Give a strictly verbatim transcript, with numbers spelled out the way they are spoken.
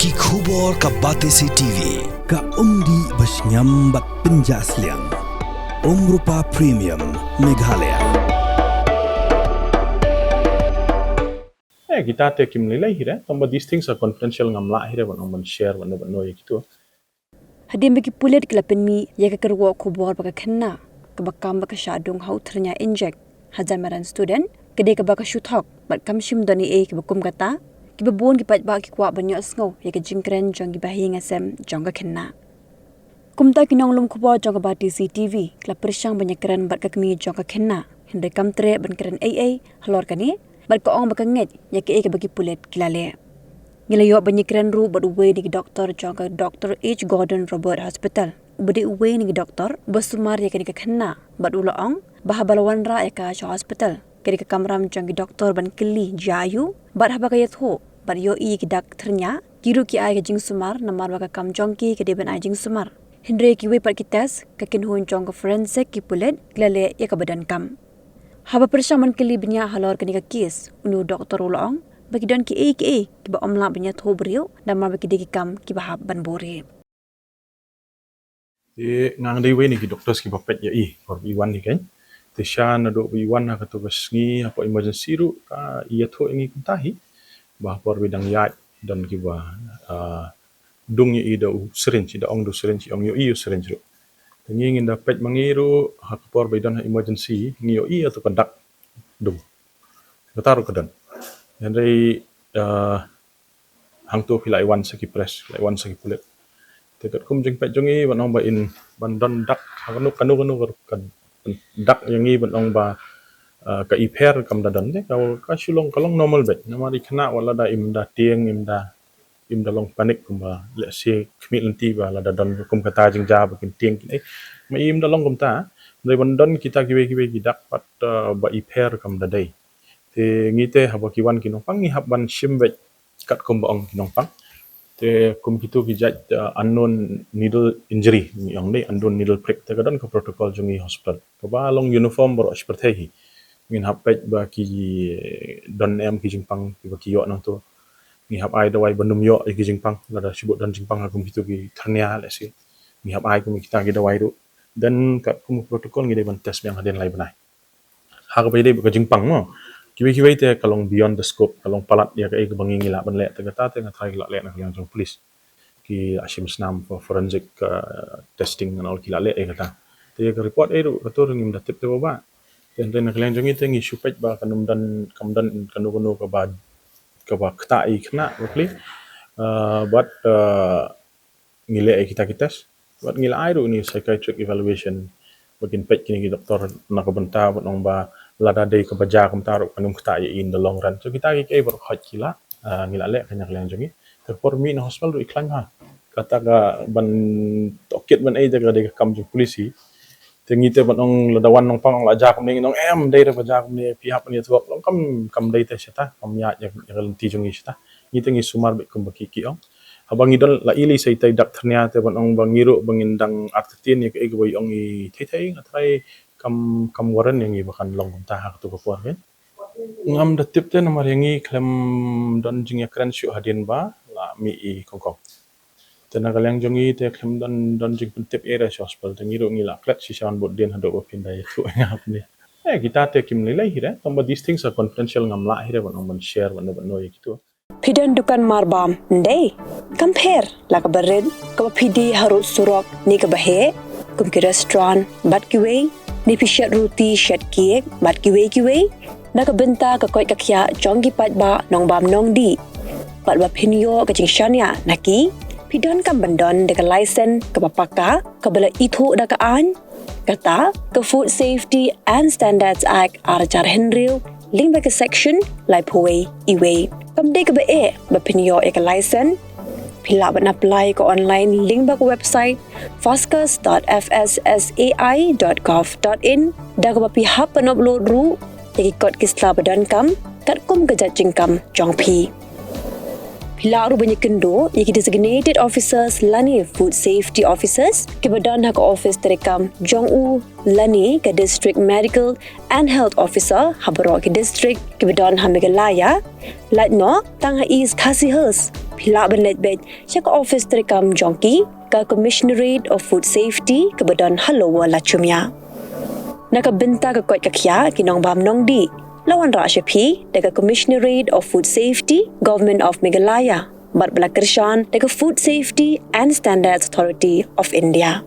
Ki khubor ka Batesi T V, ka umdih ba shngiam bad pynjah sliang. Umrupa Premium, Meghalaya. Eh, kita te kim lei lei hi re, tang ba these things are confidential, ngam lah hi re ban ong ban share ban ban noi kitu. Hadien ba ki pulit ki la pynmih ïa ka kyrwoh khubor ba ka khynnah kaba kam ba ka shah dung ha u thyrnia injek ha jan madan student ka dei kaba ka shu thok bad kam shym don ei ei kaba kum kata, kiba bun ki paidbah ki kwah ban ïohsngew ïa ka jingkren jong ki bahaïing hasem jong ka khynnah. Kumta ki nonglum khubor jong ka Batesi T V ki la pyrshang ban ïakren bad ka kmie jong ka khynnah, hynrei kam treh ban kren ei ei halor kane, bad ka ong ba ka ngeit ïa kaei kaba ki pulit ki la leh. Ngi la ïoh ban ïakren ruh bad uwei na ki doktor jong ka Doctor H Gordon Roberts Hospital, uba dei uwei na ki doktor ba sumar ïa kane ka khynnah, bad u la ong ba haba la wanrah ïa ka sha hospital, ka dei ka kamram jong ki doktor ban kylli jia aïu, bad haba ka ïathuh bad ïohi ïa ki dak thyrnia, ki ruh ki ai ka jingsumar namar ba ka kam jong ki ka dei ban ai jingsumar. Hynrei kiwei pat ki test ka kynhun jong ka forensic, ki pulit, ki la leh ïa kaba donkam. Haba pyrshang ban kylli bniah halor kane ka kes, une u doktor u la ong ba ki don kiei kiei kiba ym lah ban ïathuh briew namar ba ki dei ki kam kiba hap ban buhrieh. Te nga dei uwei na ki doctors kiba peit ïa i por ba i wan hi kein. Te sha naduh ba i wan ha kato ka sngi hapoh emergency ruh ka ïathuh ïa ngi kumta hi ba por ba i dang ïaid don kiba, ah, dung ïa i da u syringe, i da ong da u syringe, i ong ïohi u syringe ruh. Te ngi ngin da peit ma ngi ruh ha ka por ba i don ha emergency ngi ïohi ïa kato ka dak dung. Kata ruh ka don. Hynrei, ah, hangto phi la ïa wan sa ki press, la ïa wan sa ki pulit. Te katkum jingpeit jong ngi ban ong ba in ban don dak ha kano kano kano ka dak ïa ngi ban ong ba, ah, ka i pher kam da don, te ka, ka shu long, ka long normal beit. Namar i khynnah wat lada im da tieng, im da, im da long panic kumba lehse khmih lynti ba lada don kum kata jingjia ba kin tieng kin ei. Ma im da long kumta, hynrei ban don kita kiwei kiwei ki dak pat, ah, ba i pher kam da dei. Te ngi te haba ki wan ki nongpang ngi hap ban shim beit katkum ba ong ki nongpang. Te kum kitu ki jait, uh, unknown needle injury, ngi ong dei unknown needle prick, te ka don ka protocol jong ngi hospital kaba long uniform baroh shi pyrthei hi. Ngin hap peit ba ki don em ki jingpang kiba ki ïoh nangto. Ngi hap ai dawai ban ym ïoh ïa ki jingpang, lada shu bud don jingpang ha kum kitu ki thyrnia lehse. Ngi hap ai kum kita ki dawai ruh. Then katkum protocol ngi dei ban test biang hadien lai bnai. Ha kaba ïadei bad ka jingpang mo, kiwei kiwei te ka long beyond the scope, ka long palat ïa kaei kaba ngi ngi lah ban leh, te kata te nga tharai ki la leh na ka liang jong police. Ki la shim snam for forensic, uh, testing and all, ki la leh ïa kata. Te ïa ka report ei ruh kato ruh ngim da tip te ba ba. Te hynrei na ka liang jong ngi te ngi shu peit ba kan ym don, kam don kano kano kaba, kaba ktah ïa i khynnah ba kli. Uh, but, uh, ngi leh ïa kita ki test. Bad ngi la ai ruh ïa kine psychiatric evaluation ba kin peit kine ki doktor na ka bynta ban ong ba lada dei kaba jia kumta ruh kan ym ktah ïa i in the long run. So kita ki, kiei baroh khoit ki la, ah, ngi la leh kane na ka liang jong ngi. Te por mih na hospital ruh i khlaiñ ha. Kata ka ban tohkit ban ei te ka dei ka kam jong police. Te ngi te ban ong lada wan nongpang ong la jia kumne, ngi ong em dei re ba jia kumne, phi hap ban ïathuh. Long kam, kam dei te shata, kam ïa, ïa, ïa ka lynti jong ngi shata. Ngi te ngi sumar beit kumba ki, ki ong. Haba ngi don la i lei sa itai dak thyrnia te ban ong ba ngi ruh ba ngin dang artatien ïa kaei kaba i ong i thei thei, nga tharai kam, kam warrant ïa ngi ba kan long kumta ha kato ka por kein. Ngam da tip te namar ïa ngi khlem don jingïakren shuh hadien ba la mih i Hong Kong. Te na ka liang jong ngi te khlem don, don jingpyntip ei re sha hospital, te ngi ruh ngi la klet shisha ban bud dien haduh ba phin da ïathuh ïa nga hapdeng. Eh, kita te kim lei lei hi re, tang ba these things are confidential, ngam lah hi re ban ong ban share ban, ban noi ïa kitu. Phi don dukan marbam, ndei? Kam pher la kaba rit, kaba phi die harud surok ne kaba heh, kum ki restaurant bad kiwei, ne phi shet ruti, shet cake bad kiwei kiwei, na ka bynta ka koit ka khiah jong ki paidbah nongbam nongdih. Bad ba phin ïoh ka jingshaniah na ki, phi donkam ban don da ka license kaba paka, kaba la ithuh da ka aiñ, kata ka Food Safety and Standards Act ar hajar hynriew, lyngba ka section laiphew wei, iwei. Kam dei kaba eh ba phin ïoh ïa ka license. Phi lah ban apply ka online lyngba ka website fascus dot F S S A I dot gov dot in, da kaba phi hap ban upload ruh ïa ki kot ki sla ba donkam katkum ka jait jingkam jong phi. Phi lah ruh ban ïakynduh ïa ki designated officers lane food safety officers kiba don ha ka office treikam jong u lane ka district medical and health officer ha baroh ki district kiba don ha Meghalaya. Lait noh tang ha East Khasi Hills, phi lah ban leit beit sha ka office treikam jong ki, ka Commissionerate of Food Safety kaba don ha Lower Lachumia. Na ka bynta ka koit ka khiah ki nongbam nongdih, la wanrah sha phi da ka Commissionerate of Food Safety, Government of Meghalaya, bad ba la kyrshan da ka Food Safety and Standards Authority of India.